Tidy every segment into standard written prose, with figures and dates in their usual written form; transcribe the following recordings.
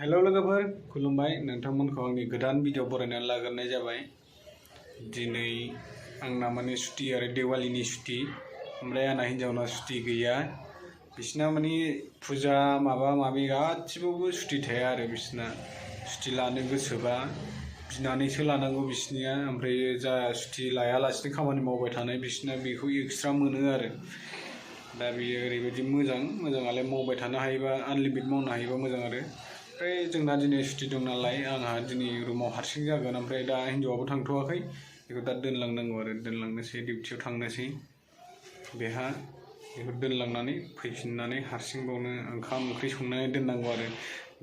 Hello लोगोफोर खुलुमबाय नोंथांमोनखौ आंनि गोदान भिडिअ बरायनानै लाग्रोनाय जाबाय। दिनै आंना माने सुटि आरो दिवालीनि सुटि, ओमफ्राय आंना हिन्जावना सुटि गैया। बिसिना माने फुजा माबा माबि गासिबावबो सुटि थाया आरो बिसिना सुटि लानो गोसोबा बिनानैसो लानांगौ बिसिनिया, ओमफ्राय जा सुटि लायालासिनो खामानि मावबाय थानाय बिसिना बेखौ एक्सट्रा मोनो आरो। दा बेयो ओरैबायदि मोजाङालाय मावबाय थानो हायोबा आनलिमिट मावनो हायोबा मोजां आरो। ओमफ्राय जोंना दिनै सुटि दं नालाय आंहा दिनै रुमाव हारसिं जागोन, ओमफ्राय दा हिन्जावाबो थांथ'वाखै, बेखौ दा दोनलांनांगौ आरो दोनलांनोसै डिउटियाव थांनोसै बेहा। बेखौ दोनलांनानै फैफिननानै हारसिंबावनो ओंखाम ओंख्रि संनानै दोननांगौ आरो।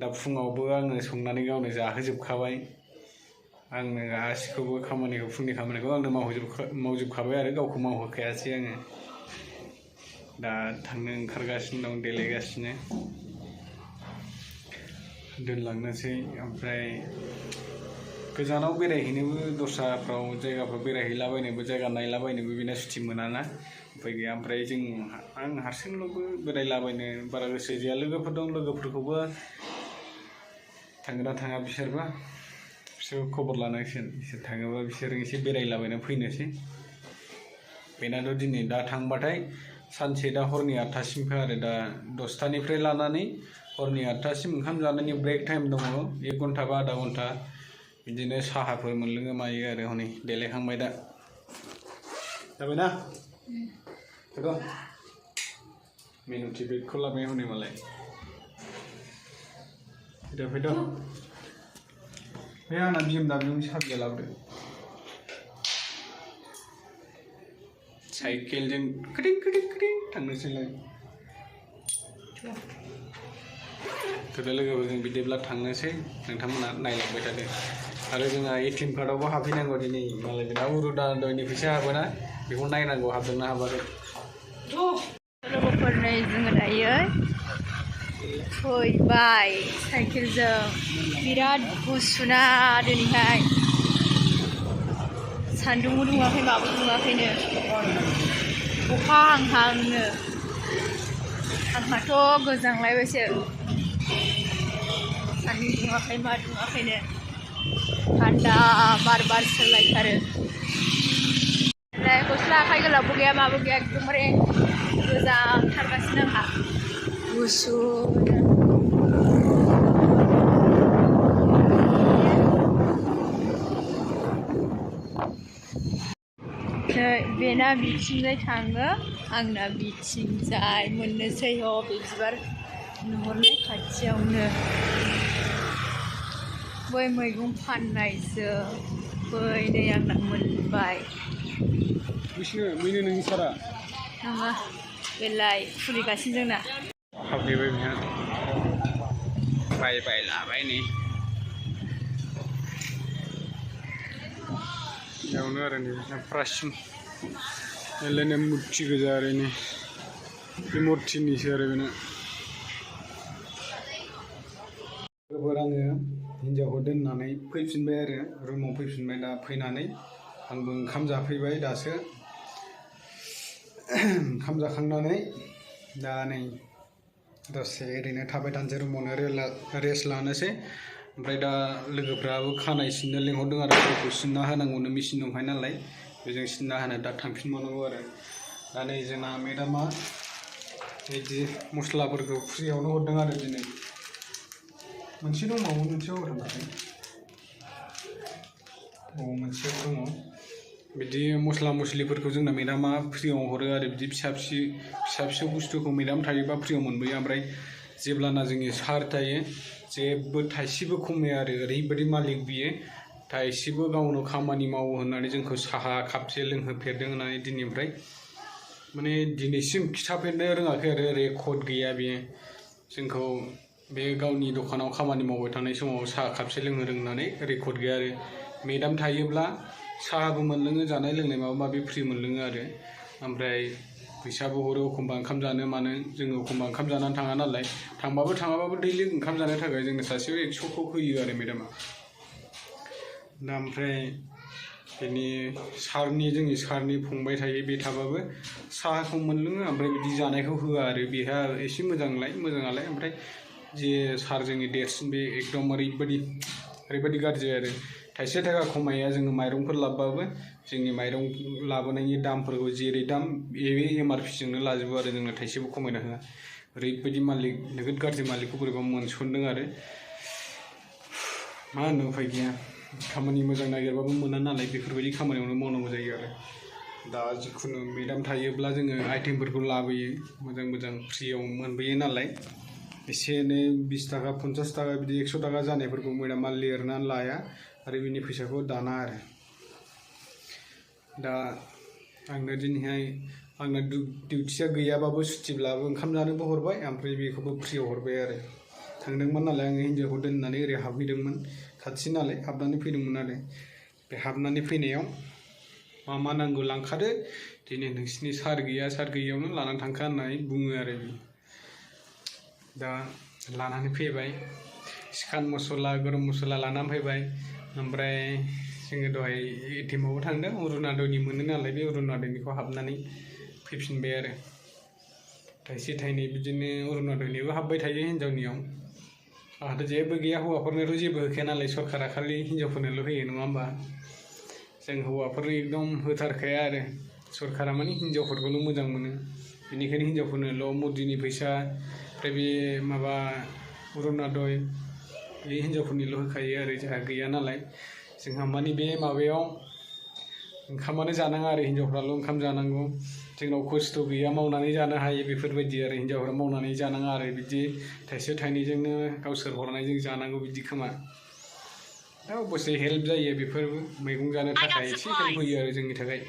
दा फुङावबो आङो संनानै गावनो जाहोजोबखाबाय, आंनो गासिखौबो खामानिखौ फुंनि खामानिखौ आंनो मावजोबखाबाय आरो गावखौ मावहोखायासै आङो। दा थांनो ओंखारगासिनो दं, देलायगासिनो दोनलांनोसै। ओमफ्राय गोजानाव बेरायहैनोबो दस्राफ्राव जायगाफ्राव बेरायहैलाबायनोबो जायगा नायलाबायनोबो बेना सुटि मोनाना, उफाय गैया। ओमफ्राय आं हारसिंल'बो बेरायलाबायनो बारा गोसो गैया। लोगोफोर दं, लोगोफोरखौबो थांगोन ना थाङा बिसोरबो खबर लानांसिगोन। बिसोर थाङोबा बिसोर एसे बेरायलाबायना फैनोसै। बेनाथ' दिनै दा थांबाथाय सानसे दा हरनि 8टासिमखा आरो। दा 10टानिफ्राय लानानै हरनि 8टासिम ओंखाम जानायनि ब्रेक टाइम दङ, 1 घन्टा बा आधा घन्टा। बिदिनो साहाफोर मोनलोङो मायो आरो। हनै देलायखांबाय दा जाबायना मिनुटि बेगखौ लाबाय हनै मालाय। फैद' बे आंना BMW नि साबिया लाबोदो। साइकेलजों खटिं थांनोसैलाय। लोगोफोरजों बिदिब्ला थांनोसै, नोंथांमोना नायलांबाय थादो। आरो जोंहा ATM कार्डआवबो हाबफैनांगौ दिनै। मालाय जोंना अरुण'दयनि फैसा हाबोना, बेखौ नायनांगौ हाबदोंना हाबाखै। लोगोफोर नै जोङो दायो फैबाय साइकेलजों। बिराद गुसुना दिनैहाय, सान्दुंबो दुङाखै माबो दुङाखैनो, अखा हांहांनो। आंहाथ' गोजांलायबायसो, सान्दुं दुङाखै मा दुङाखैनो, थान्दा बार बारसोलायथारो। ओमफ्राय गस्ला आखाइ गोलावबो गैया माबो गैया, एकदमबारे गोजांथारगासिनो आंहा गुसुनो। बेना बिथिंजाय थाङो, आंना बिथिंजाय मोननोसै। बे बिबार नुहुरनाय खाथियावनो बै मैगं फाननायजों बै नै आंना मोनबाय। मैनो नोंनि सारा नङा, बेलाय खुलिगासिनो जोंना। हाबफैबाय बेहा, बायबाय लाबाय नै बेयावनो आरो। नै प्रासिम मेलायनो मुरथि गोजा आरो। नै बे मुरथिनिसो आरो बेना। लोगोफोर आङो हिन्जावखौ दोननानै फैफिनबाय आरो, रुमाव फैफिनबाय। दा फैनानै आंबो ओंखाम जाफैबाय दासो। ओंखाम जाखांनानै दा नै दसे ओरैनो थाबाय थानोसै, रुमावनो रेस्ट लानोसै। ओमफ्राय दा लोगोफ्राबो खानाय सिननो लिंहरदों आरो, खर'खौ सिनना होनांगौनो, मेचिन दंखायो नालाय बेजों सिनना होनो दा थांफिनबावनांगौ आरो। दा नै जोंना मेदामा बिदि मस्लाफोरखौ फ्रियावनो हरदों आरो दिनै। मोनसे दंबावो, मोनसेयाव हरदों मोनसेयाव दङ। बिदि मस्ला मस्लिफोरखौ जोंना मेदामा फ्रियाव हरो आरो। बिदि फिसा फिसौ बुस्थुखौ मेदाम थायोबा फ्रियाव मोनबोयो। ओमफ्राय जेब्लाना जोंनि सार थायो, जेबो थाइसेबो खमाया आरो। ओरैबायदि मालिक बियो, थाइसेबो गावनो खामानि मावो होननानै जोंखौ साहा कापसे लोंहोफेरदों होननानै दिनैनिफ्राय माने दिनैसिम खिथाफेरनो रोङाखै आरो। रेकर्ड गैया बेयो। जोंखौ बे गावनि दखानाव खामानि मावबाय थानाय समाव साहा कापसे लोंनो रोंनानै रेकर्ड गैया आरो। मेदाम थायोब्ला साहाबो मोनलोङो, जानाय लोंनाय माबा माबि फ्रि मोनलोङो आरो। ओमफ्राय फैसाबो हरो एखमबा ओंखाम जानो मानो। जोङो एखमबा ओंखाम जानानै थाङा नालाय, थाङाबाबो दैलि ओंखाम जानो थाखाय जोंनो सासेयाव 100खौ होयो आरो मेदामा। दा ओमफ्राय जोंनि सारनि फंबाय थायो, बे थाबाबो साहाखौ मोनलोङो, ओमफ्राय बिदि जानायखौ होआ आरो। बेहा एसे मोजाङालाय। ओमफ्राय जे सार जोंनि देरसिन बे एकदम ओरैबायदि गाज्रि आरो थाइसे थाखा खमाया जोङो माइरंफोर लाबोबाबो जोंनि माइरं लाबोनायनि दामफोरखौ जेरै दाम बे MRP जोंनो लाजोबो आरो जोंनो थाइसेबो खमायना होआ ओरैबायदि मालिक नोगोद गाज्रि मालिकखौ बोरैबा मोनसनदों आरो मा होनो उफाय गैया खामानि मोजां नागिरबाबो मोना नालाय बेफोरबायदि खामानियावनो मावनांगौ जायो आरो दा जिखुनु मेदाम थायोब्ला जोङो आइटेमफोरखौ लाबोयो मोजां फ्रियाव मोनबोयो नालाय एसे एनै 20 थाखा 50 थाखा बिदि 100 थाखा जानायफोरखौ मेदामा लिरनानै लाया आरो बिनि फैसाखौ दाना आरो दा आंनो दिनैहाय आंना डिउटिया गैयाबाबो सुटिब्लाबो ओंखाम जानोबो हरबाय ओमफ्राय बेखौबो फ्रियाव हरबाय आरो थांदोंमोन नालाय आङो हिन्जावखौ दोननानै ओरै हाबहैदोंमोन खाथि नालाय हाबनानै फैदोंमोन आरो बे हाबनानै फैनायाव मा नांगौ लांखादो दिनै नोंसिनि सार गैयियावनो लानानै थांखा होननानै बुङो आरो दा लानानै फैबाय चिकेन मसला गरम मसला लानानै फैबाय ओमफ्राय जोङो दहाय एटिएमआवबो थांदों अरुणादयनि मोनो नालाय बे अरुणादयनिखौ हाबनानै फैफिनबाय आरो थाइसे थाइनै बिदिनो अरुणादयनिबो हाबबाय थायो हिन्जावनियाव आंहाथ' जेबो गैया हौवाफोरनोथ' जेबो होखाया नालाय सरकारा खालि हिन्जावफोरनोल' होयो नङा होमबा जों हौवाफोरनो एकदम होथारखाया आरो सरकारा माने हिन्जावफोरखौल' मोजां मोनो बेनिखायनो हिन्जावफोरनोल' मदिनि फैसा ओमफ्राय बे माबा अरुणादय बे हिन्जावफोरनिल' होखायो आरो जोंहा गैया नालाय जोंहा माने बे माबायाव ओंखामानो जानाङा आरो हिन्जावफ्राल' ओंखाम जानांगौ जोंनाव खस्थ' गैया मावनानै जानो हायो बेफोरबायदि आरो हिन्जावफ्रा मावनानै जानाङा आरो बिदि थाइसे थाइनैजोंनो गावसोर हरनायजों जानांगौ बिदि खोमा दा अबसे हेल्प जायो बेफोरबो मैगं जानो थाखाय एसे हेल्प होयो आरो जोंनि थाखाय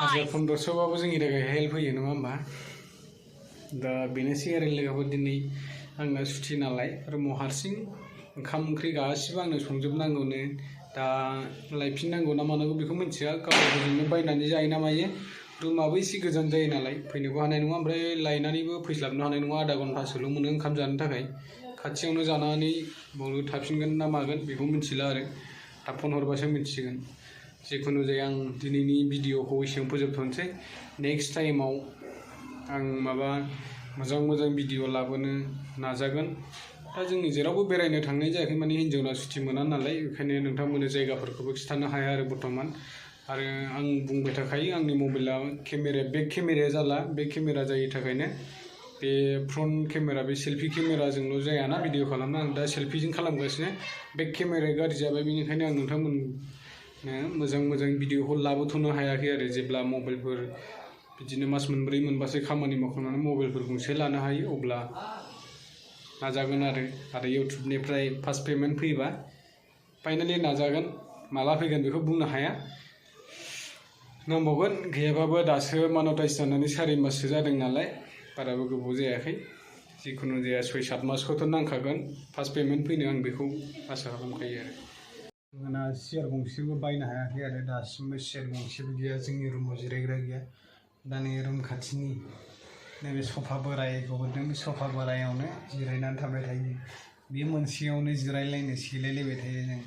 1500बाबो जोंनि थाखाय हेल्प होयो नङा होमबा दा बेनोसै आरो लोगोफोर दिनै आंना सुथि नालाय रुमाव हारसिं ओंखाम ओंख्रि गासिबो आंनो संजोबनांगौनो दा लायफिननांगौ ना मानांगौ बेखौ मिन्थिया गावजोंनो बायनानै जायो ना मायो रुमाबो एसे गोजान जायो नालाय फैनोबो हानाय नङा ओमफ्राय लायनानैबो फैस्लाबनो हानाय नङा आधा घन्टासोल' मोनो ओंखाम जानो थाखाय खाथियावनो जानानै बावनो थाफिनगोन ना मागोन बेखौ मिन्थिला आरो थाब फन हरबासो मिन्थिसिगोन जिखुनु जाया आं दिनैनि भिडिअखौ एसेयावनो फोजोबथ'नोसै नेक्स्ट टाइमाव आं माबा मोजां भिडिअ लाबोनो नाजागोन दा जोंनि जेरावबो बेरायनो थांनाय जायाखै माने हिन्जावना सुटि मोना नालाय बेखायनो नोंथांमोननो जायगाफोरखौबो खिन्थानो हाया आरो बर्थमान आरो आं बुंबाय थाखायो आंनि मबाइला बेक केमेराया जाला बेक केमेरा जायि थाखायनो बे फ्रन्ट केमेरा बे सेल्फि केमेराजोंल' जायाना भिडिअ खालामनो आं दा सेल्फिजों खालामगासिनो बेक केमेराया गाज्रि जाबाय बेनिखायनो आं नोंथांमोननो मोजां भिडिअखौ लाबोथ'नो हायाखै आरो जेब्ला मबाइलफोर बिदिनो मास मोनब्रै मोनबासो खामानि मावखांनानै मबाइलफोर गंसे लानो हायो अब्ला नाजागोन आरो इउटुबनिफ्राय फार्स्ट पेमेन्ट फैबा फाइनालि नाजागोन माला फैगोन बेखौ बुंनो हाया नांबावगोन गैयाबाबो दासो मनेटाइज जानानै 4 माससो जादों नालाय बाराबो गोबाव जायाखै जिखुनु जाया 6-7 मासखौथ' नांखागोन फार्स्ट पेमेन्ट फैनो आं बेखौ आसा खालामखायो आरो आंना सियार गंसेबो बायनो हायाखै आरो दासिमबो सियार गंसेबो गैया जोंनि रुमाव जिरायग्रा गैया दा नै रुम खाथिनि नैबे सफा बोरायखौ हरदों बे सफा बोरायावनो जिरायनानै थाबाय थायो बे मोनसेयावनो जिरायलायनो सेलायलायबाय थायो जों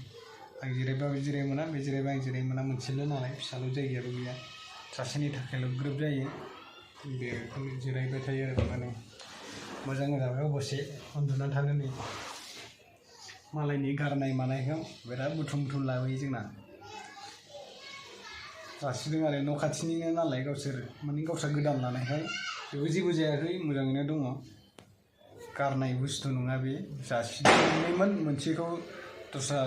आं जिरायबा बे जिराय मोना बे जिरायबा आं जिराय मोना मोनसेल' नालाय फिसाल' जायगायाबो गैया सासेनि थाखायल' ग्रोब जायो बेखौनो जिरायबाय थायो आरो माने मोजां जाबाय अबसे उन्दुनानै थानो नै मालायनि गारनाय मानायखौ बिराद बुथुम लाबोयो जोंना जासिदों आरो न' खाथिनिनो नालाय गावस्रा गोदान लानायखाय बेबो जेबो जायाखै मोजाङैनो दङ गारनाय बुस्थु नङा बे जासिदोंमोन मोनसेखौ दस्रा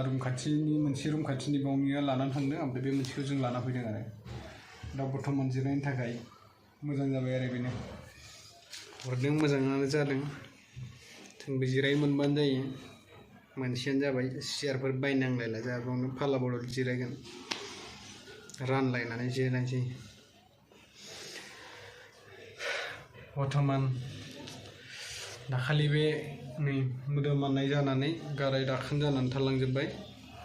मोनसे रुम खाथिनि बावनिया लानानै थांदों ओमफ्राय बे मोनसेखौ जों लाना फैदों आरो दा बर्थमान जिरायनो थाखाय मोजां जाबाय आरो बेनो हरदों मोजाङानो जादों जोंबो जिरायनो मोनबानो जायो मोनसेयानो जाबाय सियारफोर बायनांलायला जोंहा बावनो फाला बदल जिरायगोन रानलायनानै जिरायनोसै बर्थमान दाखालि बे नै मोदोम माननाय जानानै गाराय दाखोन जानानै थालांजोब्बाय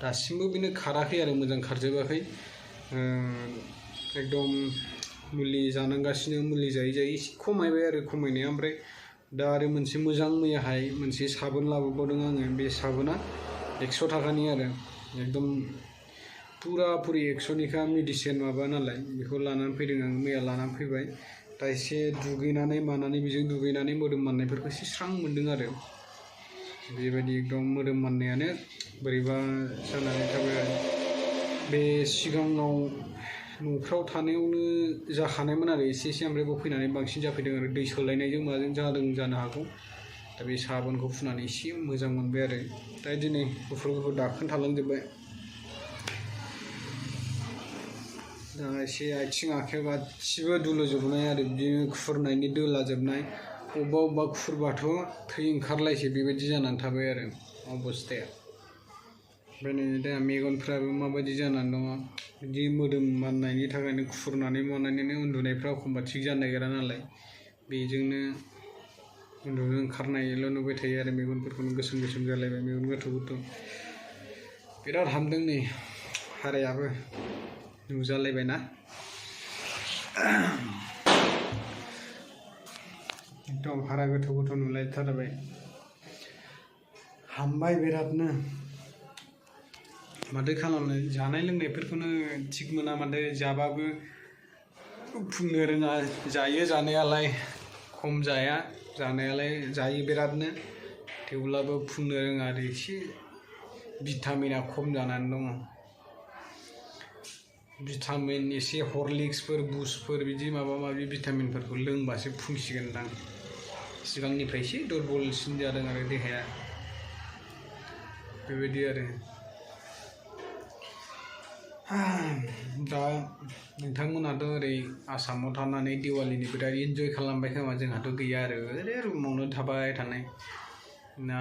दासिमबो बेनो खाराखै आरो मोजां खारजोबाखै एकदम मुलि जानांगासिनो मुलि जायै एसे खमायबाय आरो खमायनाया ओमफ्राय दा आरो मोनसे मोजां मैयाहाय मोनसे साबोन लाबोबावदों आङो बे साबोना 100 थाखानि आरो एकदम पुरि 100निखा मेडिसिन माबा नालाय बेखौ लानानै फैदों आं मैया लानानै फैबाय दा एसे दुगैनानै मानानै बेजों दुगैनानै मोदोम माननायफोरखौ एसे स्रां मोन्दों आरो बेबायदि एकदम मोदोम माननायानो बोरैबा जानानै थाबाय आरो बे सिगाङाव न'फ्राव थानायावनो जाखानायमोन आरो एसे ओमफ्राय बाव फैनानै बांसिन जाफैदों आरो दै सोलायनायजों माजों जादों जानो हागौ दा बे साबोनखौ फुनानै एसे मोजां मोनबाय आरो दा दिनै गुफुर दाखोन थालांजोब्बाय दा एसे आथिं आखाइ गासिबो दुलुजोबनाय आरो बिदिनो खुरनायनि दोलाजोबनाय अबेबा खुरबाथ' थै ओंखारलायसै बेबायदि जानानै थाबाय आरो अबस्थाया ओमफ्राय नै दा मेगनफ्राबो माबायदि जानानै दङ बिदि मोदोम माननायनि थाखायनो खुरनानै मानानैनो उन्दुनायफ्रा एखमबा थिग जानो नागिरा नालाय बेजोंनो उन्दुनो ओंखारनायल' नुबाय थायो आरो मेगनफोरखौनो गोसोम गोसोम जालायबाय मेगन गोथौ गोथौ बिराद हामदों नै हारायाबो नुजालायबायना एकदम हारा गोथौ गोथौ नुलायथारबाय हामबाय बिरादनो माथो खालामनो जानाय लोंनायफोरखौनो थिग मोना माथो जाबाबो फुंनो रोङा जायो जानायालाय खम जाया जानायालाय जायो बिरादनो थेवब्लाबो फुंनो रोङा आरो एसे भिटामिना खम जानानै दङ भिटामिन एसे हरलिक्सफोर बुस्टफोर बिदि माबा माबि भिटामिनफोरखौ लोंबासो फुंसिगोनदां सिगांनिफ्राय एसे दुरबलसिन जादों आरो देहाया बेबायदि आरो दा नोंथांमोनाथ' ओरै आसामाव थानानै दिवालीनि बिराद इन्जय खालामबाय खोमा जोंहाथ' गैया आरो ओरै रुमावनो थाबाय थानाय ना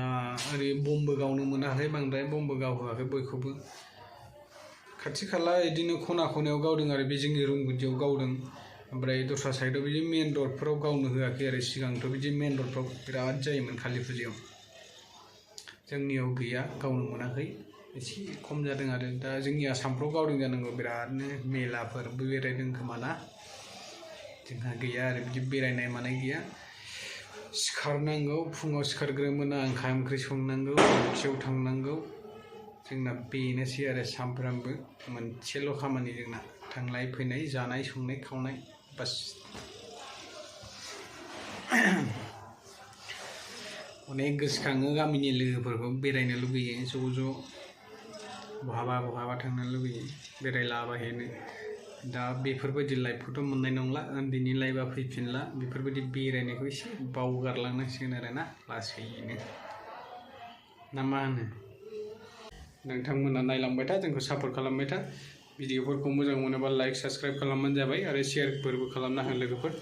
ओरै बमबो गावनो मोनाखै बांद्राय बमबो गावहोआखै बयखौबो खाथि खाला बिदिनो खना खनायाव गावदों आरो बे जोंनि रुम गुदियाव गावदों ओमफ्राय दस्रा साइडआव बिदि मेन रडफोराव गावनो होआखै आरो सिगांथ' बिदि मेन रडफ्राव बिराद जायोमोन कालि फुजायाव जोंनियाव गैया गावनो मोनाखै एसे खम जादों आरो दा जोंनि आसामफ्राव गावदों जानांगौ बिरादनो मेलाफोरबो बेरायदों खोमा ना जोंहा गैया आरो बिदि बेरायनाय मानाय गैया सिखारनांगौ फुङाव सिखारग्रोमोना ओंखाम ओंख्रि संनांगौ डिउटियाव थांनांगौ जोंना बेनोसै आरो सामफ्रामबो मोनसेल' खामानि जोंना थांलाय फैनाय जानाय संनाय खावनाय बास अनेक गोसोखाङो गामिनि लोगोफोरखौ बेरायनो लुगैयो ज' ज' बहाबा थांनो लुगैयो बेरायलाबायहैनो दा बेफोरबायदि लाइफखौथ' मोननाय नंला उन्दैनि लाइफआ फैफिनला बेफोरबायदि बेरायनायखौ एसे बावगारलांनांसिगोन आरो ना लासैनो ना मा होनो नोंथांमोना नायलांबाय था जोंखौ सापर्ट खालामबाय था भिडिअफोरखौ मोजां मोनोबा लाइक साबस्क्राइब खालामबानो जाबाय आरो शेयारफोरबो खालामना हो लोगोफोर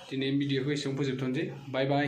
दिनै भिडिअखौ एसेयावनो फोजोबथ'नोसै बाय बाय